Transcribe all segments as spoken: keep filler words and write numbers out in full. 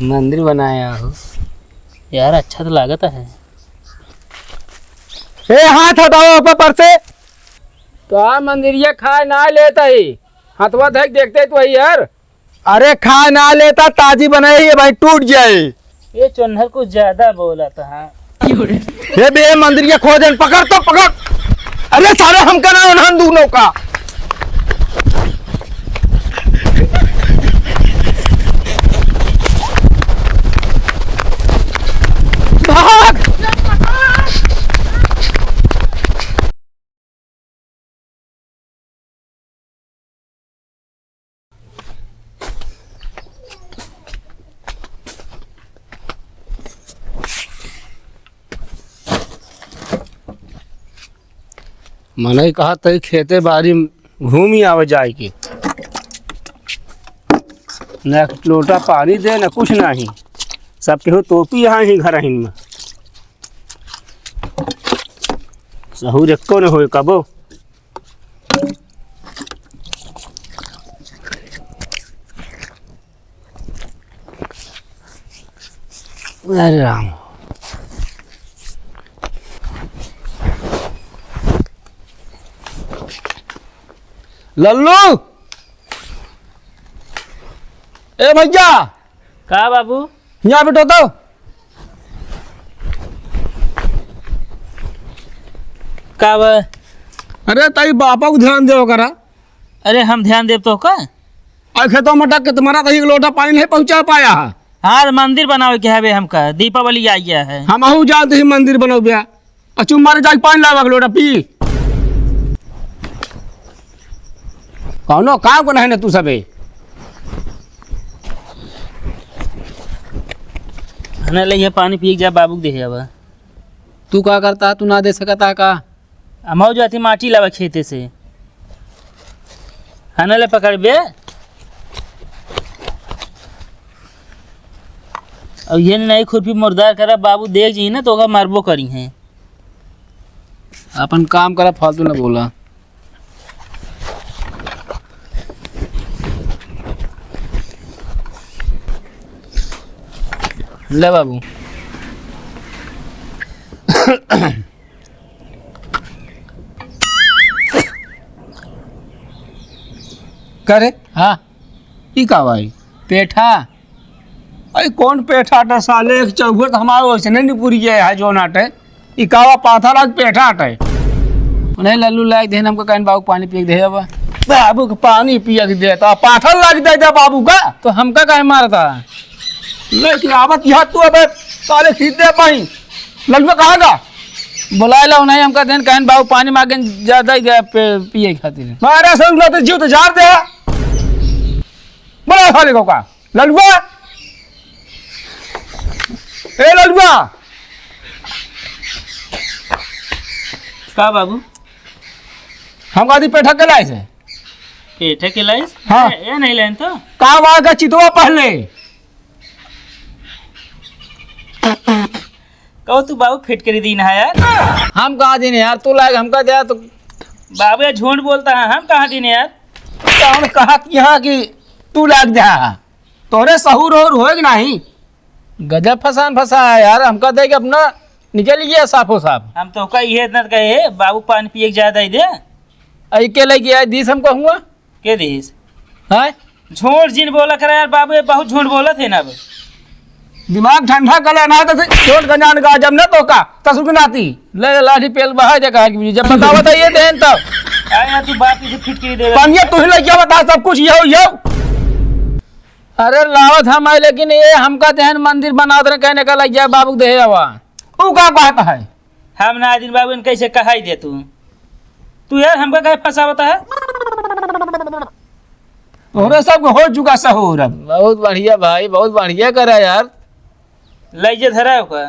मंदिर बनाया हो। यार, अच्छा तो लागत है। ए, हाथ हटाओ ऊपर पर से। तो आ मंदिरिया खाए ना लेता ही। हथवा धक देखते तो ही यार। अरे, खाए ना लेता, ताजी बनाई है भाई, टूट जाए। ये चोन्हर कुछ ज्यादा बोलत है। हे बे, मंदिरिया खोजन, पकड़ तो पकड़। अरे सारे, हमका ना उन्हन दूनों का। भाग। मनई कहत है खेते बारी घूमी आवे जाए के, न एक लोटा पानी दे, न कुछ नाही। सब केहू तोपी यहाँ ही घर हिन में। सहूर एक्को न होए कबो। अरे राम। लल्लू, ए भैया, का बाबू? यहाँ बैठो तो। का बा? अरे, ताई बापा को ध्यान देवा करा। अरे, हम ध्यान देब तो का? अरे, खेतवा में टक के तुम्हारा कहीं एक लोटा पानी नहीं पहुँचा पाया है। हाँ, तो मंदिर बनावे के हवे हमका, दीपावली आ गया है। हम आहू जानते ही मंदिर बनौबे। अचू मारे जाके पानी लावा के लोटा पी। कौनो काम को नहीं ना तू सबे। हने ले ये पानी पी के जा, बाबू के दे आवा। तू का करता, तू ना दे सकता का? अमाऊ जाती माटी लावा खेते से। हने ले पकड़ बे। अब ये नहीं खुरपी मुर्दार करा, बाबू देख जी ना तो ओका मारबो करी हैं। अपन काम करा, फालतू ना बोला। ले बाबू। का रे? हाँ। ई का भाई? पेठा? अरे कौन पेठा आटा साले, एक चौघर तो हमारे वैसे नहीं निपुरी है, है जो नाटे। ई कावा पाथा लाग पेठा आटा है। उन्हें लल्लू लाग देन हमको कहन बाबू पानी पिए के दे अब। बाबू के पानी पिए के दे, तो पाथा लाग दे दे बाबू का। तो हमका काहे मारता? लेके आवत यहाँ तू अबे साले खींच दे पाई। लल्लू कहाँ का? बुलाए ला उन्हें, हमका देन कहन बाबू पानी मांगेन ज्यादा ही दे पे-, पिए खातिर। मारा सब ना तो जीव तो जार दे। बुला साले को का। ललुआ! ए ललुआ! का बाबू? हम कहती पेठा के लाइस है। पेठा के लाइस? हाँ। ए, ए नहीं लाइन तो? का वहाँ का चितवा पहले? कहो तू बाबू फिटकरी दीन है यार। हम कहाँ दीन यार, तू लाग हमका दे तो। बाबू ये झूठ बोलता है, हम कहाँ दीन यार? कौन कहा कि यहाँ कि तू लाग दे? तोरे सहूर और होए कि नहीं? गजब फसान फसा है यार, हमका दे के अपना निकल गया साफो साफ। हम तो का ये इतना कहे, बाबू पानी पिए के ज्यादा ही दे। आई के लेके आए दीस हमको हुआ? के दीस? हाँ? झूठ जिन बोला करे यार बाबू, ये बहुत झूठ बोलत है ना अब। दिमाग ठंडा कर लेना है तो फिर झूठ गंजान का जब ना तो का, ससुर के नाती। ले लाठी पेल बहा दे कहा कि जब बतावा था ये देन तब। आया तू बाप की फिटकरी दे। पानिया तू ही लग गया बता सब कुछ यो यो। अरे लावत हम है, लेकिन ये हमका देहन मंदिर बनावत रहे, कहने का लग जाए बाबू के देहे आवा। ऊ का कहत है? हम ना दिन बाबू इनके कैसे कहाई दे तू? तू यार हमका काहे फंसावत है? तोहरे सब हो चुका सहूर अब। बहुत बढ़िया भाई, बहुत बढ़िया करा यार। ले जे धरा ओका।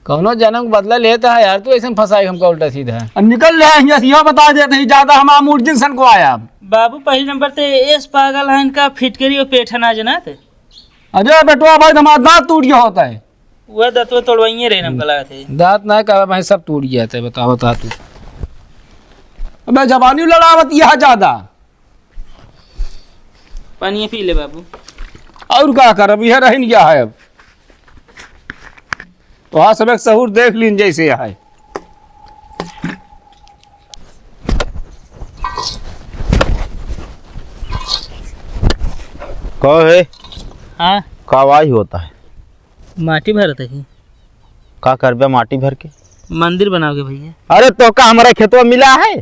कौनो जन्म के बदला लेता है यार, तू ऐसे फंसाई हमका उल्टा सीधा। अब निकल रहे हैं, यहाँ बता देते ही ज्यादा हम आमूर जिन सन को आया। बाबू पहले नंबर ते एस पागल है, इनका फिटकरी और पेठा ना जनात। अरे बेटवा भाई, हमारा दांत टूट गया होता है। वह दतवा तोड़वाइए रहे, हमका लागत है। दांत ना कहवा भाई, सब टूट गया था, बता, बता तू। अबे जबानी लड़ावत यह ज्यादा। पानी पी ले बाबू। और का करब, यह रहिन गया है अब। तो हाँ, सब एक सहूर देख लीन जैसे है। कहो है? हाँ। का आवाज होता है? माटी भरत ही। का करबे माटी भर के? मंदिर बनाओगे भैया? अरे तो का हमारा खेतवा मिला है?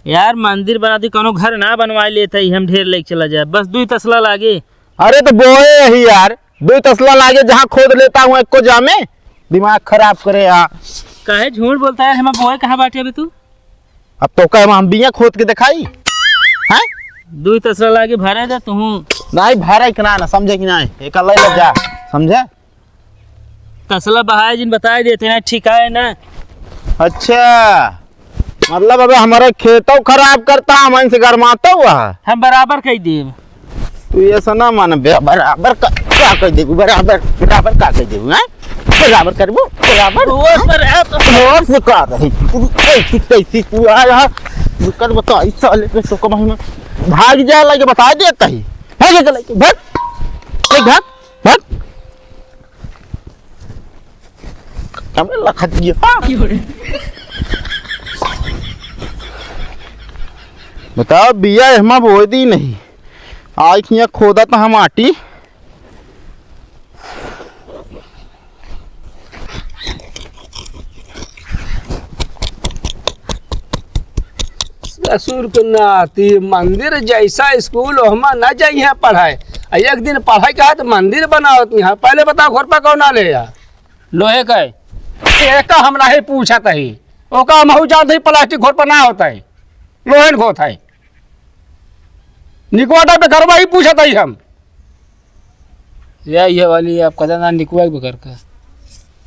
यार मंदिर बना दी, कोनो घर ना बनवा लेते ही हम ढेर लेके चला जाए, बस दुई तसला लागे। अरे तो बोए ही यार, दुई तसला लागे, जहाँ खोद लेता हूँ एको जामे, दिमाग खराब करे यार। काहे झूठ बोलता है, हम बोए कहाँ बाटे अभी तू? अब तो कहे हम बिया खोद के दिखाई, हैं? दुई तसला लागे भरे दे तू। नहीं भरे के ना, ना समझे कि नहीं, एक ले ले जा, समझे? तसला बहाए जिन बताए देते ना, ठीक है ना? अच्छा, मतलब अब हमारे खेतों खराब करता, हम इनसे गरमाता हुआ है। हम बराबर कह देब। तू ऐसा ना मान बे, बराबर का, का कह देबू, बराबर, बराबर का कह देबू, हैं? बराबर करबू, बराबर? रोज पर है तो रोज से का रही? तू कैसी, कैसी तू आ रहा? रुकल बता, इस साले पे तो कमाई में भाग जाए लगे, बता देता ही। भाग जा लगे, भाग। ए, भाग, भाग। हमें लखत गया। बताओ, बिया एहमा बोए दी नहीं। आज हियाँ खोदत हम आटी। ससुर के नाती, मंदिर जैसा स्कूल, ओहमा न जाइहे पढ़ाए। आ एक दिन पढ़ाई कहा तो मंदिर बनावत यहाँ। पहले बताओ, घर पर कौन आ ले यार? लोहे का है। एका हम नाही पूछत ही। ओका हमहू जानत ही, प्लास्टिक घोर पर ना होत है, लोहन घोत है। निकवाटा पे करवा ही पूछत ही हम। या ये वाली आप कदा ना निकवा भी कर का।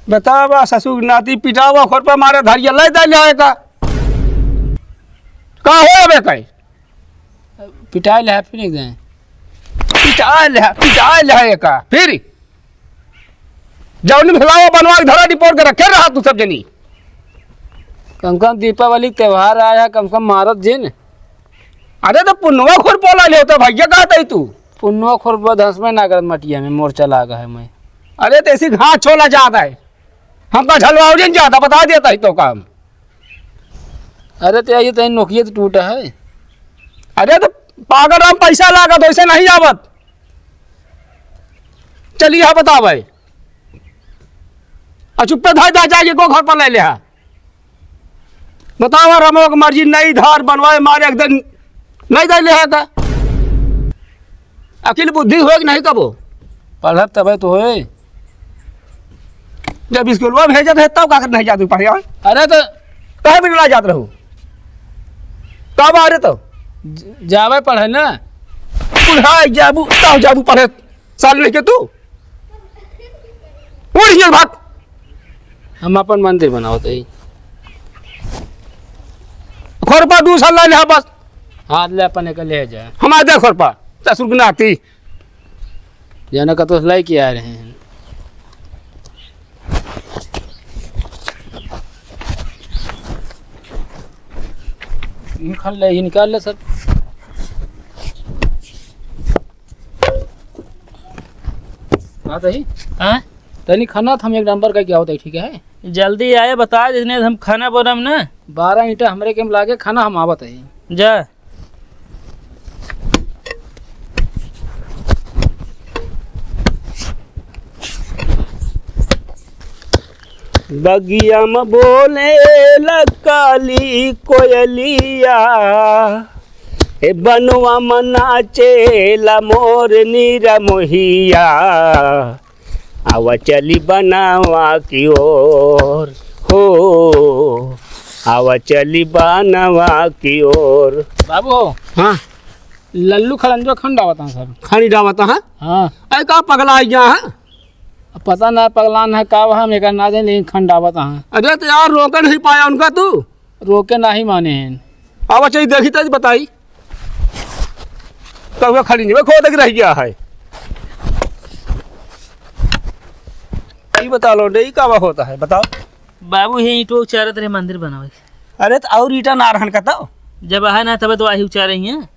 बतावा ससुर नाती पिटावा खोर पर मारे धरिया ले दे ले का। का हो बे कई? पिटाए ले फिर एक दिन। पिटाए ले, पिटाए ले का। फिर जौन मिलावा बनवा के धरा डिपोर के रखे रहा तू सब जनी। कम से कम दीपावली के त्योहार आया है, कम से कम मारत जिन। अरे तो पुनवा खुरपा ला ले तो भैया, कहा तई तू? पुनवा खुरपा धस में ना करत मटिया में मोर्चा लागा है मैं। अरे तो ऐसी घास छोला ज्यादा है, हमका झलवाओ जिन ज्यादा बता देता ही तो काम। अरे तो ये तो नोकिया तो टूटा है। अरे तो पागल राम पैसा लागा तो ऐसे नहीं आवत। चलिए, हाँ, बताओ भाई। आ, चुप्पे धाय दा जाके को घर पर ले ले, हाँ। बताओ, रमो के मर्जी नहीं, धार बनवाए मारे एकदम नहीं दे ले, हाँ, का? अकिल बुद्धि होए कि नहीं कबो? पढ़ब तबे तो होए। जब स्कूलवा भेजत है, तब का कर नहीं जात पढ़े, हाँ? अरे तो काहे बिगड़ा जात रहू? का बारे तो? ज-, जावे पढ़े ना। बुढ़ा जाबू, तब जाबू पढ़े। साल लेके तू उड़ गया भाग। हम अपन मंदिर बनावत हई। खोरपा दू साल ले ले बस। हाथ ले अपन एक ले जा। हम आ दे खोरपा, ससुर के नाती। जाना का तो लाई के आ रहे हैं। निकाल ले, ये निकाल ले सब। हाँ, तही? हाँ? तनी खाना था, हम एक नंबर का क्या होता है, ठीक है? जल्दी आए, बता दे, नहीं तो हम खाना बनम ना। बारह ईंटा हमरे के लागे, खाना हम आवत है। जा। बगिया में बोले ला काली कोयलिया, ए बनवा में नाचे ला मोर नीरा मोहिया। आवा चली बनवा की ओर, हो, आवा चली बनवा की ओर। बाबू। हाँ। लल्लू खड़ंजो खंड आवता है सर। खड़ी डावता है? हाँ। अरे का पगला गया है? अब पता ना पगलान है का, हम एक ना जाने, लेकिन खंड आवता है। अरे तो यार, रोके नहीं पाया उनका तू? रोके नाही माने हैं। अब अच्छा, ये देखी तो बताई। कौआ खड़ी नहीं, खोद के रह गया है। ये बता लो, नहीं का होता है, बताओ। बाबू, ये ईंटो उचारत रहे मंदिर बनावे। अरे, तो और ईंटा ना रहन का तो? जब है ना, तब तो आही उचारे ही हैं।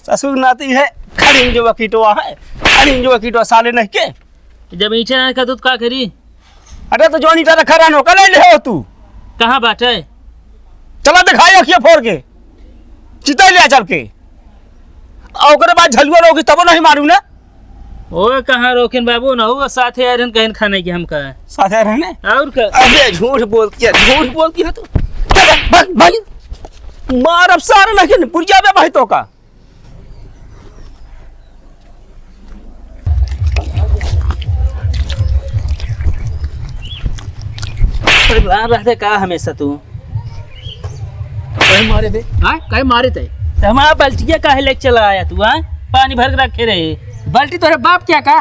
ससुर नाती है, खड़ी जो वकीटो है। अरे, जो कीटो साले नहीं के। जब ईंटे ना का दूध का करी? अरे, तो जौन ईंटा रखा रहन, ओका ले ले हो तू। कहाँ बाटे? चला दिखाई अखिया फोड़ के। चिताई ले चल के। आ ओकरे बाद झलुआ रोकी तबो नहीं मारू ना। ओ कहाँ रोकिन बाबू, ना हो साथे आए रहन कहन खाने की हमका। साथे आए रहने? और का? अबे झूठ बोलती है, झूठ बोलती है तू। चल, भाग, भाग। मार अब सारे नहीं पुरजा बे भाई तो का। परिवार रहते का हमेशा तू? कहीं मारे बे? हाँ? कहीं मारे ते? तो हमारा बल्टिया काहे लेके चला आया तू, हाँ? पानी भर के रखे रहे। बल्टी तोरे बाप क्या का?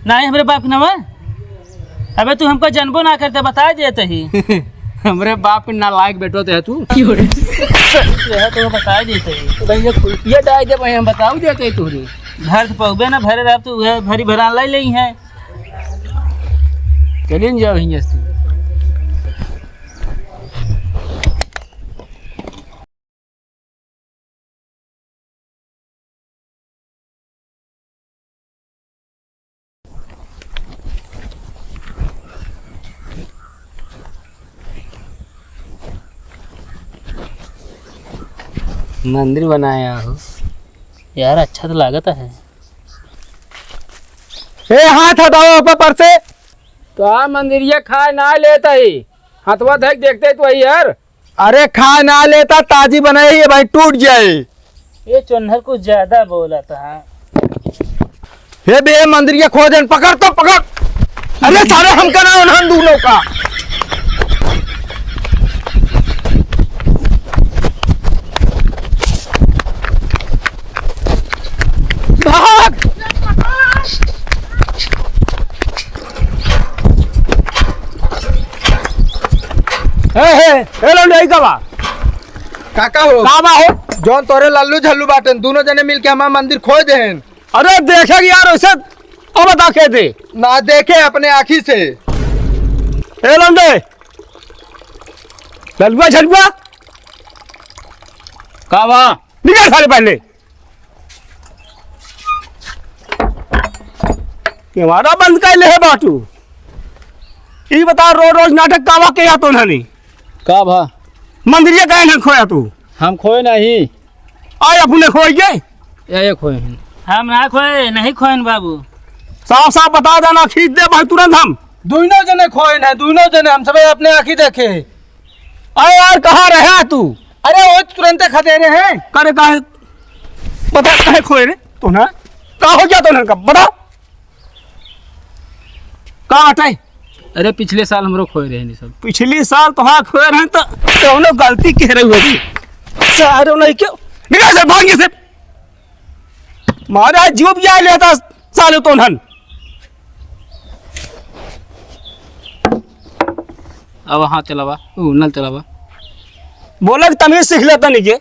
नाही, हमरे बाप के नाम है। अबे तू हमको जनबो ना करते, बता देते ही। हमरे बाप के नालायक बेटो ते है तू। क्यों रे? यह तो बता देते ही। भाई ये खुलपिया डाल दे भाई, हम बताऊ देते ही तोहरे। घर तो पौबे ना भरे रह तू, है भरी भरा लाई लेई है। चलिन जाओ हियां से तू। मंदिर बनाया हो। यार, अच्छा तो लागत है। ए, हाथ हटाओ ऊपर पर से। का मंदिरिया खाए ना लेता ही? हथवा धक देखते तो वही यार। अरे खाए ना लेता, ताजी बनाई है भाई, टूट जाए। ये चोन्हर कुछ ज्यादा बोला था। हे बे, मंदिर के खोजन, पकड़ तो पकड़। अरे सारे हमका ना उन्हन दूनों का। भाग। हे, हे, हे लौंडे, ई का बा? काका हो। का बा हो? जौन तोरे लल्लू झल्लू बाटेन, दूनों जने मिलके हमार मंदिर खोज देहेन। अरे देखे कि यार, वैसे अब बता के दे। ना देखे अपने आँखी से। ए लौंडे, ललुआ झलुआ। का बा? निकल साले पहले। केवाड़ा बंद कर ले है बाटू। ई बता, रोज रोज नाटक का बा के या तो नहीं? का भा? मंदिरिया काहे नहीं खोया तू? हम खोए नहीं। आए अपने खोए के? ये, ये खोए हैं। हम ना खोए, नहीं खोए हैं बाबू। साफ साफ बता देना, खींच दे भाई तुरंत हम। दुइनो जने खोए हैं, दुइनो जने, हम सब अपने आँखी देखे। अरे यार, कहाँ रहा तू? अरे वो तुरंते खदेरे हैं। करे काहे? बता काहे खोए रे? तो ना का हो गया तो ना का? बता। का हटाई? अरे, पिछले साल हमरो खोए रहे नी सब। पिछले साल तो हाँ खोए रहे, तो कौनो गलती कह रही होगी। सारे नहीं क्यों? निकल से, भाग से। मारा जीव भी आ लेता साले तो नन। अब हाथ चलावा, ऊ नल चलावा। बोले कि तमीज सीख लेता नहीं के।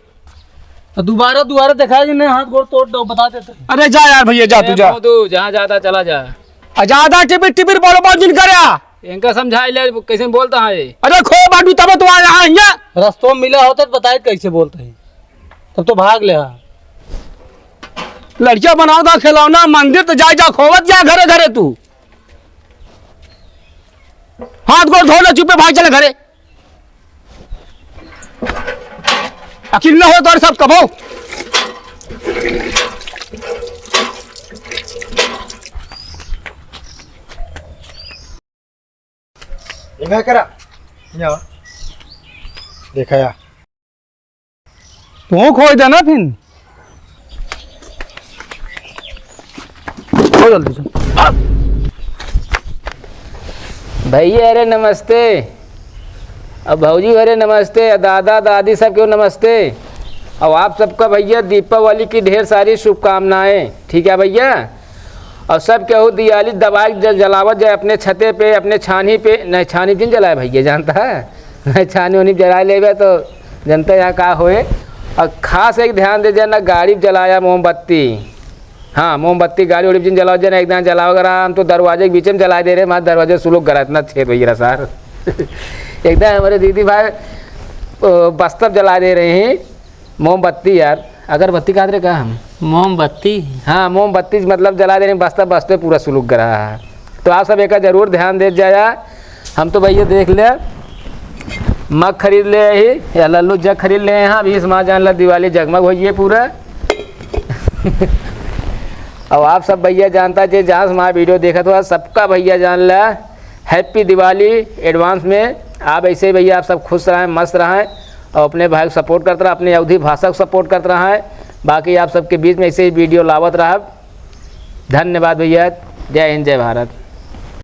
तो दोबारा, दोबारा दिखाई नहीं, हाथ गोड़ तोड़ दो, बता देते हैं। अरे जा यार भैया, जा तू ए जा। मोदू, जहाँ जाता चला जा। आ ज्यादा टिपिर टिपिर बोलो, बोल जिन करे। इनका समझाई ले, कैसे बोलता है ये? अरे खोए बाटू तब तो आ रहा है ये। रस्तों में मिला होता तो बताए कैसे बोलता है, तब तो भाग ले। हाँ, लड़किया बनाओ दा खिलौना, मंदिर तो जाए जा, खोवत जा घरे घरे तू। हाथ गोड़ धो ले, चुपे भाग चले घरे। अकिल न हो तोर सब कबो। देखा करा। या। देखा या। तू खोई देना फिर। हो जल्दी से। भैया अरे नमस्ते, अब भौजी अरे नमस्ते, दादा दादी सबके नमस्ते। और आप सबका भैया दीपावली की ढेर सारी शुभकामनाएं, ठीक है भैया। और सब केहू दियाली दबाई जल-, जलावत जाए अपने छते पे, अपने छानी पे, नहीं छानी जिन जलाए भैया, जानता है, नहीं छानी उनी जलाए लेबे तो जनता यहाँ का होए। और खास एक ध्यान दे जाना, गाड़ी पे जलाया मोमबत्ती, हाँ, मोमबत्ती गाड़ी उड़ी पे जिन जलाओ जाना, एकदम जलाओ करा। हम तो दरवाजे के बीच में जला दे रहे, हमारे दरवाजे से लोग करा, इतना छेद भैया सार। एकदम हमारे दीदी भाई, ओ, बस्तर जला दे रहे हैं मोमबत्ती यार, अगरबत्ती कहा रहे का हम? मोमबत्ती? हाँ, मोमबत्ती मतलब जला देने, बस्ता बस्ते पूरा सुलुग रहा है। तो आप सब एका जरूर ध्यान दे जाया। हम तो भैया देख ले, मग खरीद ले ही, या लल्लू जग खरीद ले हैं। अभी इस माँ जान ला दिवाली जगमग होइए पूरा। अब आप सब भैया जानता जे जहाँ से हमारा वीडियो देखत हुआ, सबका भैया जान ला हैप्पी दिवाली एडवांस में। आप ऐसे ही भैया आप सब खुश रहें, मस्त रहें और अपने भाई को सपोर्ट करते रहें, अपने अवधी भाषा को सपोर्ट करते रहें। बाकी आप सबके बीच में ऐसे ही वीडियो लावत रहब। धन्यवाद भैया, जय हिंद, जय भारत।